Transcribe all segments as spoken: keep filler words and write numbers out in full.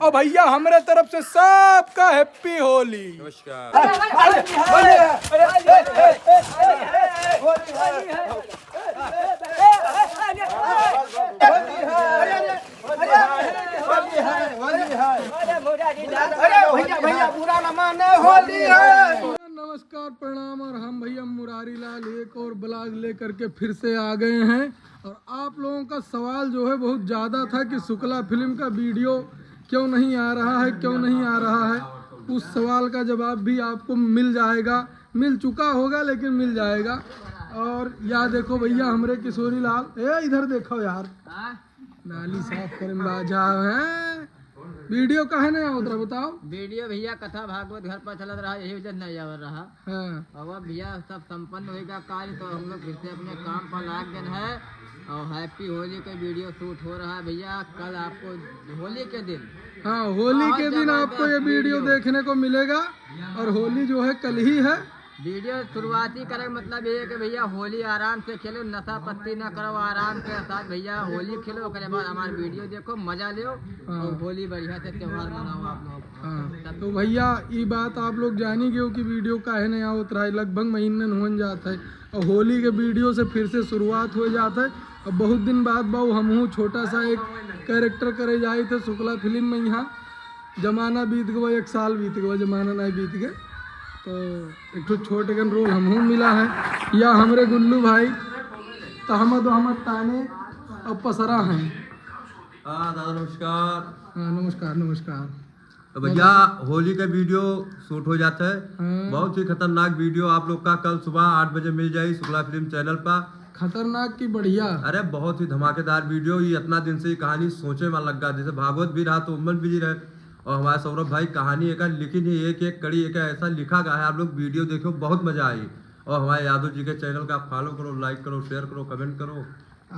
और भैया, हमरे तरफ से सबका हैप्पी होली। नमस्कार। होली है, होली है, होली है। अरे भैया, भैया, बुरा न माने, होली है। नमस्कार, प्रणाम, और हम भैया मुरारी लाल एक और ब्लॉग लेकर के फिर से आ गए हैं। और आप लोगों का सवाल जो है बहुत ज़्यादा था कि शुक्ला फिल्म का वीडियो क्यों नहीं आ रहा है, क्यों नहीं आ रहा है, उस सवाल का जवाब भी आपको मिल जाएगा, मिल चुका होगा लेकिन मिल जाएगा। और या देखो भैया, हमरे किशोरी लाल, ए इधर देखो यार, नाली साफ करे में बाझा है। वीडियो काहे नहीं आवत रहा बताओ? वीडियो भैया कथा भागवत घर पर चलत रहा, यही वजह नहीं आवत रहा। हाँ। और अब भैया सब संपन्न होएगा कार्य, तो हम लोग फिर से अपने काम पर लाग गए हैं। और हैप्पी होली का वीडियो शूट हो रहा है भैया, कल आपको होली के दिन। हाँ, होली बहुत के दिन जबरदस्त आपको ये वीडियो वीडियो। देखने को मिलेगा। और होली जो है कल ही है। वीडियो शुरुआती करे के मतलब ये है कि भैया होली आराम से खेलो, नशा पत्ती ना करो, आराम के साथ भैया होली खेलो, ओकरे बाद हमार वीडियो देखो, मजा लो हाँ। और होली बढ़िया से त्योहार मनाओ आप लोग। हाँ, तो भैया, ई बात आप लोग जानी गयो कि वीडियो काहे नहीं आवत रहा है, लगभग महीनन होन जात है। और होली के वीडियो से फिर से शुरुआत हो जात है। अब बहुत दिन बाद बाऊ हमहूँ छोटा सा एक कैरेक्टर करे जाए थे शुक्ला फिल्म में, यहाँ जमाना बीत गवा, एक साल बीत गवा, जमाना नहीं बीत गए। तो एक ठो छोट गन रोल हमहूँ मिला है, या हमरे गुल्लू भाई, तो हम तो हम ताने अब पसरा हैं। हाँ दादा, नमस्कार। हाँ, नमस्कार, नमस्कार। तो भैया, होली का वीडियो शूट हो जाता है। हाँ। बहुत ही खतरनाक वीडियो आप लोग का कल सुबह आठ बजे मिल जाई शुक्ला फिल्म चैनल पर। खतरनाक की बढ़िया? अरे, बहुत ही धमाकेदार वीडियो। ये इतना दिन से ये कहानी सोचे में लग गया, जैसे भागवत भी रहा तो उमन बिजी रहे, और हमारे सौरभ भाई कहानी एक लिखी नहीं, एक एक कड़ी एक ऐसा लिखा गया है। आप लोग वीडियो देखो, बहुत मजा आई। और हमारे यादव जी के चैनल का फॉलो करो, लाइक करो, शेयर करो, कमेंट करो। आ,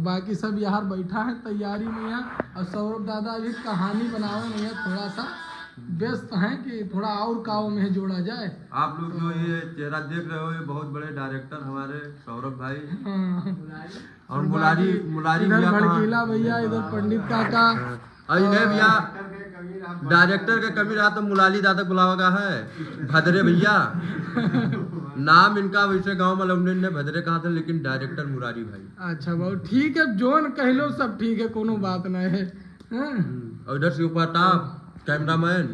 बाकी सब यार बैठा है तैयारी में यहाँ, और सौरभ दादा अभी कहानी बनावे में यहाँ थोड़ा सा व्यस्त हैं कि थोड़ा और काम में जोड़ा जाए। आप लोग जो ये चेहरा देख रहे हो, ये बहुत बड़े डायरेक्टर हमारे सौरभ भाई। हाँ। और बाकी मुरारी, मुरारी इधर भैया कहाँ? भड़कीला भैया, इधर पंडित काका। हाँ। और इन्हें भैया, डायरेक्टर के कमी रहा तो मुलाली दादा बुलावा का है, भदरे भैया। नाम इनका वैसे गांव में लौंडे ने भदरे कहा था, लेकिन डायरेक्टर मुरारी भाई। अच्छा बाबू, ठीक है, जोन कह लो सब ठीक है, कोनो बात नहीं है। हाँ? हम्म, और इधर से ऊपर टॉप कैमरामैन।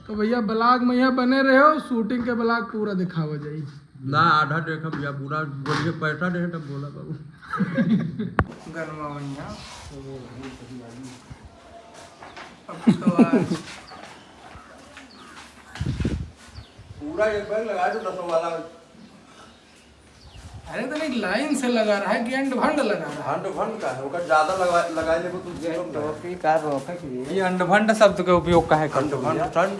तो भैया, ब्लॉग में यहाँ बने रहो, शूटिंग के ब्लॉग पूरा दिखावा जाई। ना, आधा देखब या पूरा बोलिए, पैसा दे तब बोला बाबू। गनवा वनिया। अब तो आज पूरा एक बैग लगा दो दसों वाला। अरे तो नहीं, लाइन से लगा रहा है कि अंड भंड लगा रहा है? अंड भंड का है, ओकर ज्यादा लगा, लगा लेबो तो ये टोपी का रोक है कि ये अंड भंड शब्द के उपयोग का है? अंड भंड ठंड।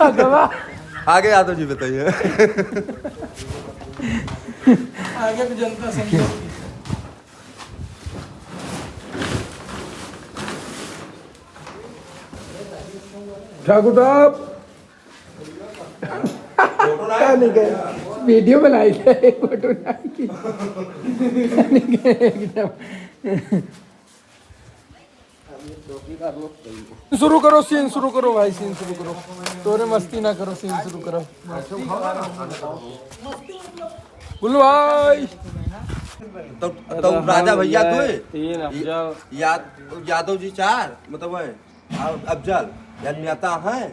अगवा। आगे यादव जी बताइए। आगे तो जनता समझेगी। ठाकुर साहब। का नहीं गए? वीडियो बनाई थे, फोटो नहीं की। नहीं गए एकदम। शुरू करो, सीन शुरू करो भाई, सीन शुरू करो। तोरे मस्ती ना करो, सीन शुरू करो। बोलो भाई। तो, तो राजा भैया तू है? तीन अफजल। याद-, यादव जी चार, मतलब है। और अफजल, यार नेता है।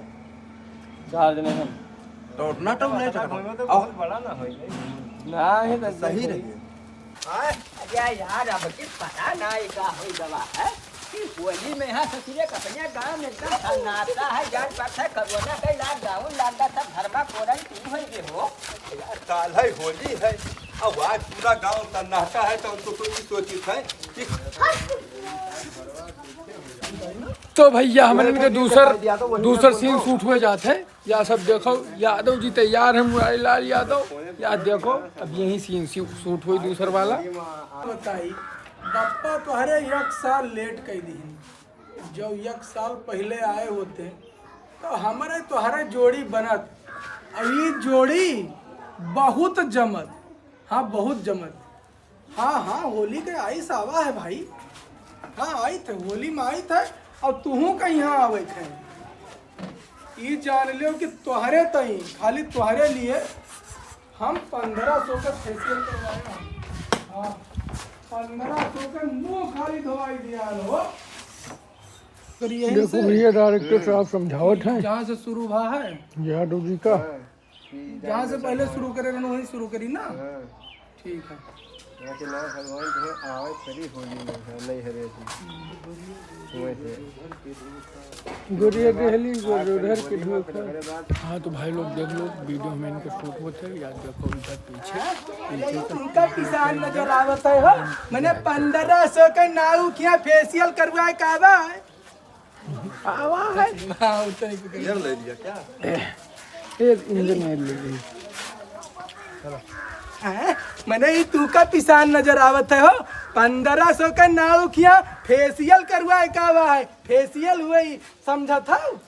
चार जने हम। तो उतना तो नहीं सकता। बहुत बड़ा ना हो। ना है तो सही रही। हाँ? अरे यार, अब की पता ना ये का हो गवा है कि होली में यहाँ ससुरे के अपने गाँव में एकदम सन्नाटा है, जान पड़ता है, कोरोना का लॉकडाउन लग गया, सब घर में क्वारंटीन हो गए हो। यार, काल है, होली है, अब आज पूरा गाँव सन्नाटा है, तो हम तो कुछ सोचित है कि तो भैया, हमन के दूसर, दूसर सीन शूट हुए जात है। या सब देखो, यादव जी तैयार है, मुरारी लाल यादव। या देखो, अब यही सीन शू-, शूट हुई दूसर वाला। बताई, बप्पा तोहरे एक साल लेट कई दिहिन। जब एक साल पहले आए होते, तो हमरे तोहरे जोड़ी बनत। अब ई जोड़ी बहुत जमत। हाँ, बहुत जमत। हाँ, हाँ, होली के आइस आवा है भाई। हाँ, आइत है, होली में आइत है, और तुहूँ का यहाँ आवत है। ई जान लेव कि तोहरे तई, खाली तोहरे लिए हम पन्द्रह सौ का फेशियल करवाए हैं। हाँ, पन्द्रह सौ का मुँह खाली धोवाई दिया हो। अगर यहीं देखो से भैया, डायरेक्टर साहब समझावत हैं। जहाँ से शुरू हुआ है। जहाँ डोजी का। जहाँ से पहले शुरू करे रहन, वहीं शुरू करी ना। हाँ। ठीक है। यहाँ के नाम भगवान जो है, आवे करी होली में, हाँ, नहीं हरे जी। वैसे। गोरिया देहली, गोरिया उधर के धोखा। हाँ, तो भाई लोग देख लो, वीडियो में इनके शूट होते हैं, याद रखो इधर पीछे। तुमका किसान नजर आवत है हो, मैंने पन्द्रह सौ के नाऊ किया फेशियल करवाए का बा? आवा है। हाँ, उतना ही पकड़। ये ले लिया क्या? एक इंजन ऑयल ले ली। हैं? मने ई तू का पिसान नजर आवत है हो? पन्द्रह सौ का नाव किया फेशियल करवाए का बा है? फेशियल हुए ही समझत हो?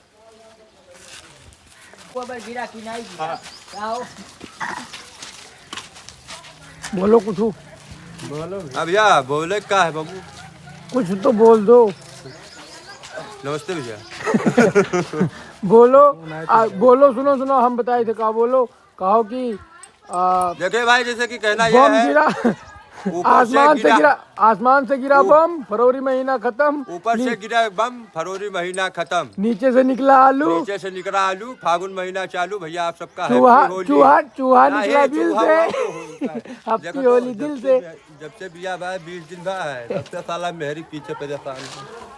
ऊपर गिरा कि नहीं गिरा? हाँ। का हो? बोलो कुछ। बोलो। अब या बोले का है बाबू? कुछ तो बोल दो। नमस्ते भैया। बोलो, आ, बोलो, सुनो, सुनो, हम बताए थे का बोलो, कहो कि, आ, देखिए भाई, जैसे कि कहना यह बम है, गिरा, ऊपर से आसमान से गिरा। गिरा, आसमान से गिरा ऊ- बम, फरवरी महीना खत्म। ऊपर से नी- गिरा बम, फरवरी महीना खत्म। नीचे से निकला आलू। नीचे से निकला आलू, फागुन महीना चालू। भैया, आप सबका चूहा, happy होली। चूहा, चूहा नहीं, निकला बिल चूहा से। हुआ तो होता है। Happy देखो तो, होली जब दिल से से। बि-, जब से बिया बा, बीस दिन बा है, तब से साला मेहरी पीछे परेशान है।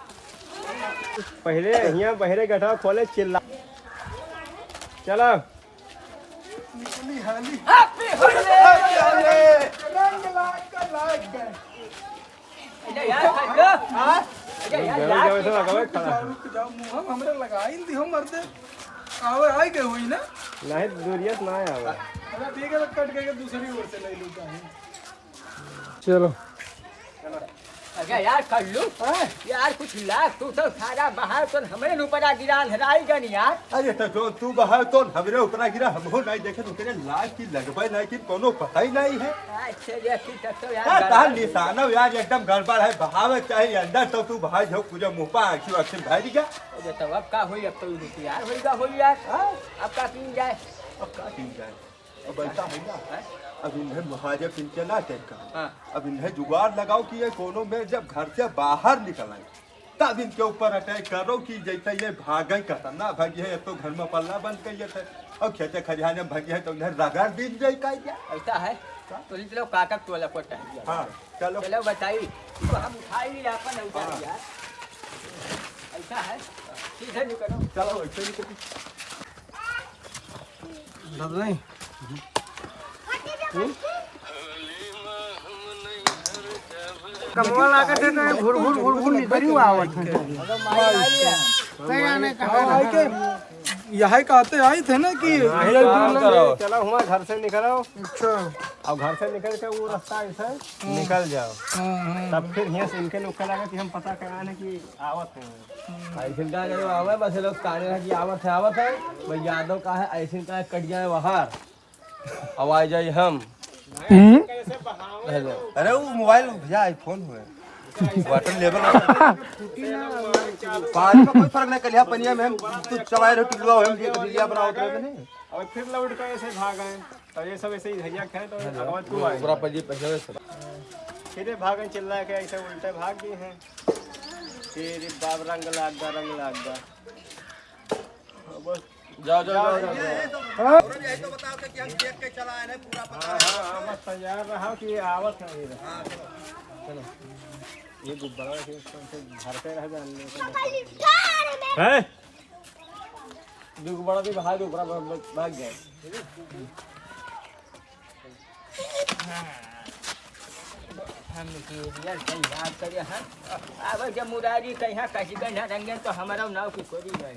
पहले हियां बहरे गठवा खोले, चिल्ला। चला। निकली हाली। Happy होली। Happy होली। रंग लाग के लाग गए। अरे यार, खड्डो। हाँ? अरे यार, गरम लाग गरम से के लगावे खड़ा। रुक जाओ, रुक जाओ, मुँह हम हमरे लगाई दी हो मर्दे। आवे आई गए हुई ना? नहीं, दूरिया से ना आवे। अरे ठीक है, तो कट के दूसरी ओर से ले लूँ चाहे। चलो। अरे यार, कर लूँ। हाँ? यार, कुछ लाग, तू तो सारा बहार तो हमरे ऊपर आ गिरा, अंधराई गन यार। अरे तो जो तू बहार तो हमरे ऊपर आ गिरा, हम हो नहीं देखे, तू तेरे लाग की लगबे नहीं की, कोनो पता ही नहीं है। अच्छा, ये की तब तो यार हाँ, गड़बड़ तार है। निशाना यार एकदम गड़बड़ है, बहावे चाहे अंदर तो तू बहार जो पूरा मुँह पर आँखी आँखी भर गया। अरे तो अब का होई, अब तो ये तैयार होई गा होई यार। हाँ? अब का पीन जाए? अब का पीन जाए? अब ऐसा है ना, हैं? अब इन्हें महाजब इनके ना attack करो। हाँ। अब इन्हें जुगाड़ लगाओ कि ये कोनो में जब घर से बाहर निकल आए, तब इनके ऊपर attack करो कि जैसे ये भागें, खतरनाक भागी है, एक तो घर में पल्ला बंद कर लेते और खेते खरिहाने में भागी है तो इन्हें रगड़ दीन जाए का क्या? ऐसा है? हाँ। तो चलो काका टोला को टहल गया। हाँ, चलो। चलो बताई, तो हम उठाई ली अपन उतार हाँ। यार। ऐसा है? सीधे निकलो। चलो, ऐसे निकलो। बदलाई। कमवा लागत है तो घुर घुर घुर घुर निकरी आवत है। सही आने का। हाँ, आई के यही कहते आई थे ना कि नहीं, ये काम दूर करो। लगे। चलो, हुआ घर से निकलो। अच्छा। और घर से निकल के वो रास्ता ऐसे निकल जाओ। हाँ, हाँ। तब फिर यहाँ से इनके लोग लगा कि हम पता कराने कि आवत है। ऐसे का करे आवे, बस ये लोग काने रहा कि आवत है, आवत है। भाई यादव का है, ऐसे का है, कट जाए बाहर। अब आ जाए हम। हम्म। हेलो। अरे वो मोबाइल भैया iPhone हुए। Water level। पानी में कोई फर्क नहीं कर लिया, पनिया में हम तो चलाए रहे, टुल्लुआ हम रीलिया बनावत रहे नहीं। और फिर लौट के ऐसे भाग आए। तो ये सब ऐसे ही भैया खाए तो हेलो। अगवा तू आए। पूरा पजी पहले से। फिर ये भागन चिल्ला के ऐसे उल्टे भाग गए हैं। फिर बाप रंग लाग गा, रंग लाग गा। बस। जाओ, जाओ, जाओ, जाओ, ये जाओ। तो हाँ? यही तो बताओ कि हम देख के चला आए हैं, पूरा पता हाँ, है। हाँ, हाँ, बस तैयार रहा कि ये आवत है ये। हाँ, चलो। चलो। ये गुब्बारा के ऊपर से भरते रह जाने का। हैं? दो गुब्बारा भी बाहर ऊपर भाग, भाग गए। हम के यार कहीं बात करे हैं। अब जब मुरारी कहीं कहीं ना रंगे तो हमारा नाव की कोरी नहीं।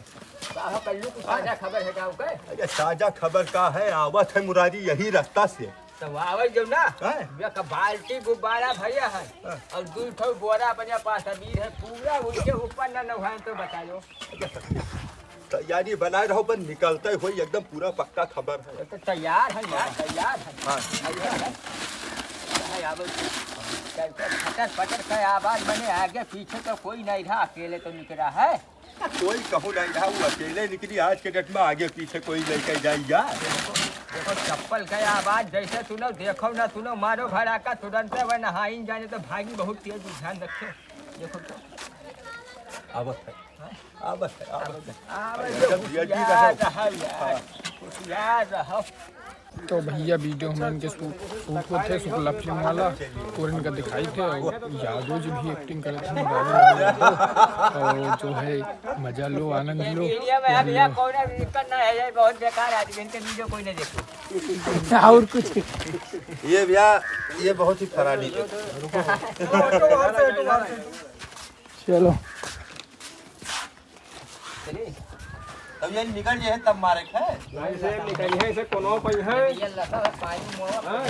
का हो कल्लू, कुछ ताजा खबर है गाँव के? अरे ताजा खबर का है, आवत है मुरारी यही रास्ता से। तो आवे जो ना, हैं? एक बाल्टी गुब्बारा भैया है हाँ। और दू ठो बोरा अपने पास अभी है, पूरा उनके ऊपर ना नहाए तो बताओ। तैयारी बनाए रहो, बस निकलते हुए एकदम पूरा पक्का खबर है। तो तैयार है यार, तैयार है। हाँ। तैयार है। है, आवे। फटर फटर का आवाज, मने आगे पीछे तो कोई नहीं रहा, अकेले तो निकला है। कोई कहूँ नहीं रहा, वो अकेले निकली। आज के डेट में आगे पीछे कोई लेके जाई जा। देखो, देखो, चप्पल का आवाज जैसे सुनो, देखो ना सुनो, मारो भड़ाका, तुरंत वह नहाइन जाने तो भागी बहुत तेज, ध्यान रखे। देखो तो। अब अब अब अब जब यदि होशियार रहो। रहो यार, होशियार रहो। तो भैया, वीडियो हमन के शूट, शूट होत है शुक्ला फिल्म वाला, और इनका दिखाई थे, और यादव जी भी एक्टिंग करत हैं, राजू यादव, और जो है मजा लो, आनंद लो। वीडियो में भैया कौन है, दिक्कत ना है, ये बहुत बेकार आदमी, इनके वीडियो कोई नहीं देखो। और कुछ ये भैया, ये बहुत ही फराडी है। चलो। तब ये निकल जाए तब मारे है। नहीं से निकल है, इसे कोनो पई है। ये लगा है पानी मोड़ा। हाँ।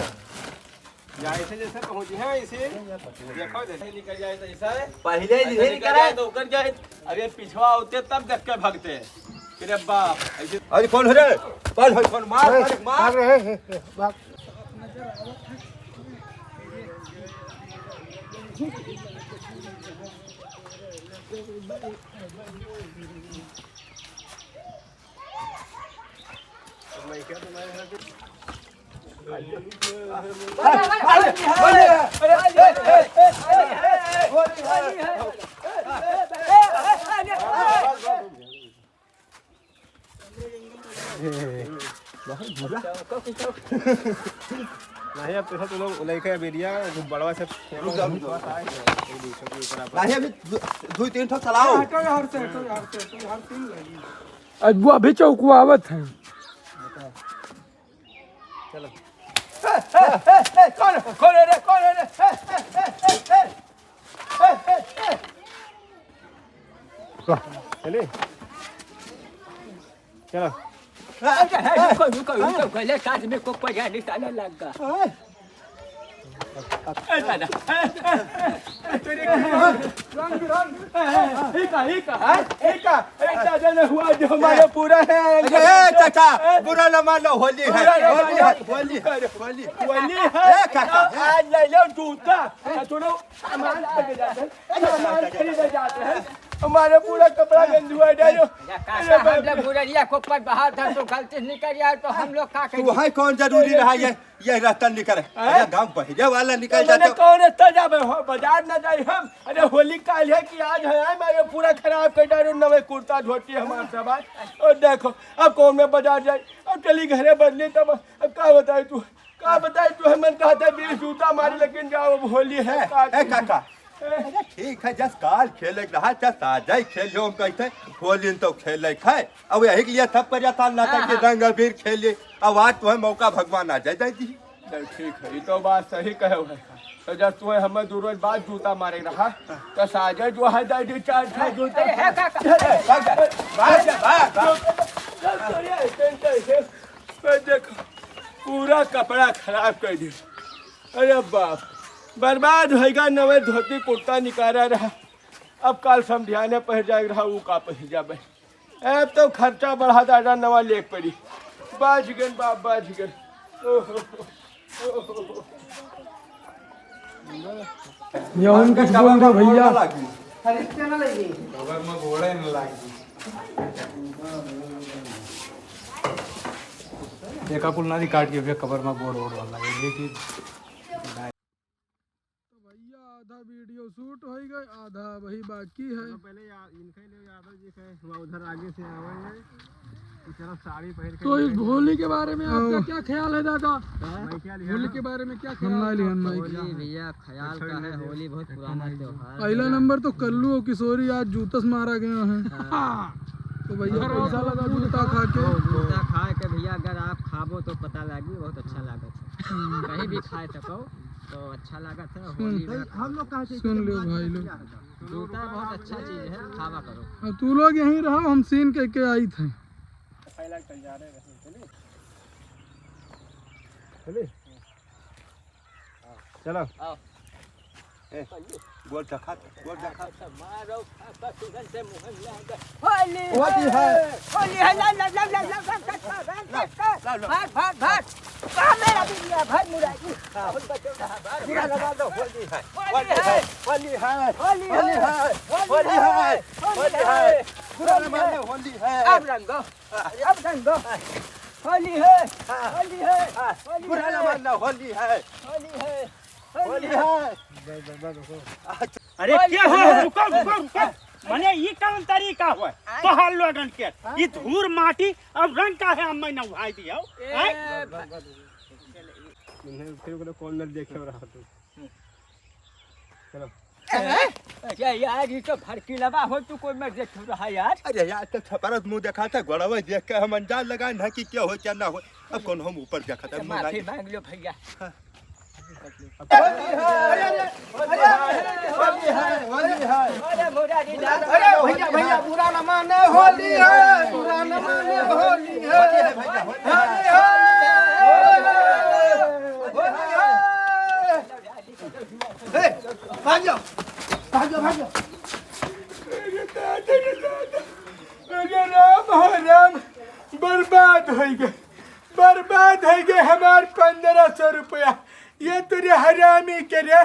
या ऐसे जैसे पहुँची है, इसे देखो, जैसे निकल जाए तो ऐसा है। पहले ही पहले निकल निकल जाए जाए। तो ओकर जाए। अरे पिछवा होते तब देख के भागते। अरे बाप, ऐसे अरे कौन है रे? कौन है? कौन? मार, मार, मार। भाग रहे हैं, भाग। नहीं, अब तो सब लोग लइके बेरिया, जो बड़वा से रुक जाओ, रुक जाओ। नहीं, अभी दु-, दुई तीन ठो चलाओ। हटो यार से, हटो यार से, हटो यार से, नहीं लगी। अब वो अभी चौकुआवत है। चलो। ए, ए, ए, ए, कौन है? कौन है रे? कौन है रे? ए, ए, ए, ए, ए। ए, ए, ए। चले। चलो। ए, ए, ए, रुको, रुको, रुको, गले काट में को पजा निशाना लग गया। ए। ए, दादा। ए, ए, ए, तेरे को रंग, रंग। ए, ए, ही का, ही का, हैं? ही का? ए, दादा ने हुआ जो हमारे पूरा है। अरे, ए, चाचा, बुरा न मानो, होली है, बुरा न होली है, मानो। होली है, होली। होली है। ए, काका। आज ले लो जूता। आ, सुनो, सामान खरीदे जाते हैं। सामान खरीदे जाते हैं। हमारे पूरा कपड़ा गंदुआ डालो। या काका, अरे बाप हम लोग रे। बुढ़िया को पर बाहर धर तो गलती निकल जाए तो हम लोग का तू करें? है कौन जरूरी रहा ये, ये रास्ता निकल? हैं? अरे गाँव बहिरे वाला निकल तो जाता। मैंने कौन रास्ता जाबे हो? बाजार न जाई हम। अरे होली काल है कि आज है, आए मारे पूरा खराब कर डालो, नवे कुर्ता धोती हमारे सब आज। और देखो, अब कौन में बाजार जाए? अब चली घरे बदली तब, अब का बताए तू? का बताई तू, हमन कहते बीस जूता मारी, लेकिन जाओ, अब होली है, ए, का ए, करी? काका, ए। अरे ठीक है, जस काल खेले के रहा, जस आजै खेल लो, हम कहते होली तो खेले के है। अब यही के लिए थप्पड़ या था, ना था कि हाँ, हाँ। रंग अबीर खेलिए। अब आज तो है मौका, भगवान आ जाए, दे दी। चल ठीक है, ये तो बात सही कहे हुए। तो जब तू हमें दू रोज बाद जूता मारे रहा, तो साजे जो है, दे दी चार छह जूता। अरे, हे काका। ए, भाग जा, भाग जा, भाग, भाग। चल, चल, चल, ये टेंट है, ये। ए, देखो, पूरा कपड़ा खराब कर दिया। अरे बाप, बर्बाद होइगा, नवे धोती कुर्ता निकारा रहा। अब काल समझियाने पहर जाए रहा, ऊ का पहर जाबे। अब तो खर्चा बढ़ा दादा, नवा लेक पड़ी। बाज गन बाप, बाज गन। ओहो। यहुन कुछ बोल दो भैया। अरे, चला लगी। कबर में गोड़े न लागी। देखा कुल ना रिकॉर्ड के भैया, कबर में गोड़ ओड़ वाला, ये देखिए। तो भैया, आधा वीडियो शूट हो गए, आधा वही बाकी है। चलो, पहले या-, इनके लिए यादव जी के, वहाँ उधर आगे से आवेंगे। तो चलो, साड़ी पहन के तो इस निकलेंगे। होली के बारे में आपका हाँ। क्या ख्याल है दादा? हाँ? मैं क्या लिया? होली के बारे में क्या हम ख्याल ना है लिया, हम आपका? ना लिया। होली भैया, ख्याल का है, होली बहुत पुराना त्योहार है। पहला नंबर तो कल्लू और किशोरी आज जूतस मारा गया है। हाँ। तो भैया, कैसा लगा जूता खा के? तो जूता खा के भैया, अगर आप खाबो तो पता लागी, बहुत अच्छा लागत है। हम्म। कहीं भी खाए सको। तो अच्छा लागत है, सुन, होली में हम लोग कहाँ से सुन लो भाई लोग। जूता बहुत अच्छा चीज है, खावा करो। अब तू लोग यहीं रहो, हम सीन के, के आई थे। चलो। आओ। ए, गोल चखा, गोल चखा। मारो, होली होली है। है। होली है, ला, ला, ला। भाग, भाग, भाग। कहाँ मेरा बिल्लिया? भाग, मुरारी। हाँ। बुरा लगा दो, होली है। होली है। होली है। होली है। होली है। होली है। बुरा लगा दो, होली है। अब रंगो। अब रंगो। होली है। हाँ। होली है। हाँ। होली बुरा है। लगा दो, होली है। होली है। होली है। अरे होली क्या हो? है। रुको, रुको, रुको। मने ई कौन तरीका हो? आय। तोहार लोगन के। आय। ई धूर माटी अब रंग काहे हम में नहाई दियो? ए, आय। इन्हें फिर ओकरे कौन न देखे रहा तू। चलो। अरे यार, ई तो भड़कीलवा हो, तू कोई मर देखे रहा यार। अरे यार, तो छपरत मुँह देखा था, गोड़वा देख के हम अंदाज लगाए ना कि क्या हो, क्या ना हो। अब कौन हम ऊपर देखा था, मुँह माफी नहीं। मांग लो भैया। हाँ। होली है, होली है, होली है। अरे मोरा जी, अरे भैया, भैया, बुरा न माने, होली है, बुरा न माने, होली है। होली है भैया, होली है। होली है। ए, भाग जाओ, भाग जाओ, भाग जाओ। अरे दादा, अरे दादा, अरे राम, हो राम, बर्बाद होइ गए। बर्बाद होइ गए हमार पन्द्रह सौ रुपया। ये तोरे हरामी के रे,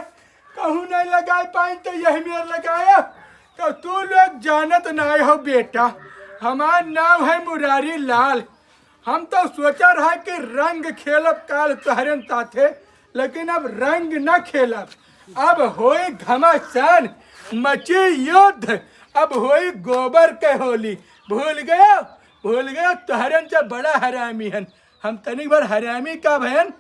कहूँ नहीं लगाए पाइन तो यही मेर लगाया। तो तू लोग जानत नहीं हो बेटा, हमार नाम है मुरारी लाल। हम तो सोचा रहा कि रंग खेलब काल तोहरन साथे, लेकिन अब रंग न खेलब। अब होई घमासान, मची युद्ध, अब होई गोबर के होली। भूल गयो? भूल गयो, तोहरन से बड़ा हरामी हन। हम तनिक भर हरामी का भयन।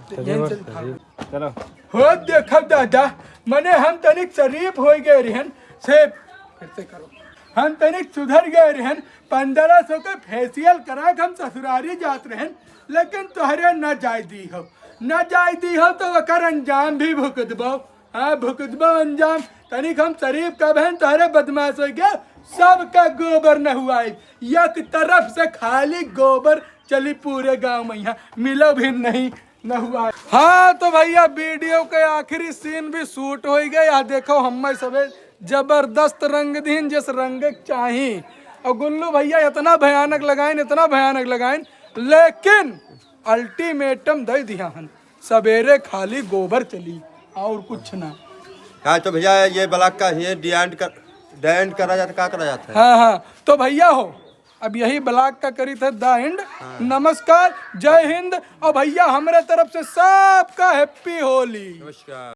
चलो। हो देखब दादा, मने हम तनिक शरीफ होइ गए रहन से, फिर से करो। हम तनिक सुधर गए रहन, पन्द्रह सौ के फेशियल करा के हम ससुरारी जात रहन, लेकिन तोहरे न जाए दी हो, न जाए दी हो तो ओकर अंजाम भी भुगतबो। हाँ, भुगतबो अंजाम। तनिक हम शरीफ का बहन तोहरे बदमाश होइ गए, सबका गोबर नहुआई, एक तरफ से खाली गोबर चली पूरे गांव में, यहाँ मिलो भी नहीं नहुआई। हाँ तो भैया, वीडियो के आखिरी सीन भी शूट होइ गए। यहाँ देखो, हम सबे जबरदस्त रंग दीन, जस रंग चाही। और गुल्लू भैया इतना भयानक लगाइन, इतना भयानक लगाइन, लेकिन अल्टीमेटम दे दिया हन, सवेरे खाली गोबर चली और कुछ ना। हाँ तो भैया, ये ब्लॉक का ये डिएंड कर, डिएंड करा जाता, का करा जाता है? हाँ, हाँ, तो भैया हो, अब यही ब्लॉक का करी थे द एंड। हाँ। नमस्कार, जय हिंद, और भैया हमरे तरफ से सबका हैप्पी होली। नमस्कार।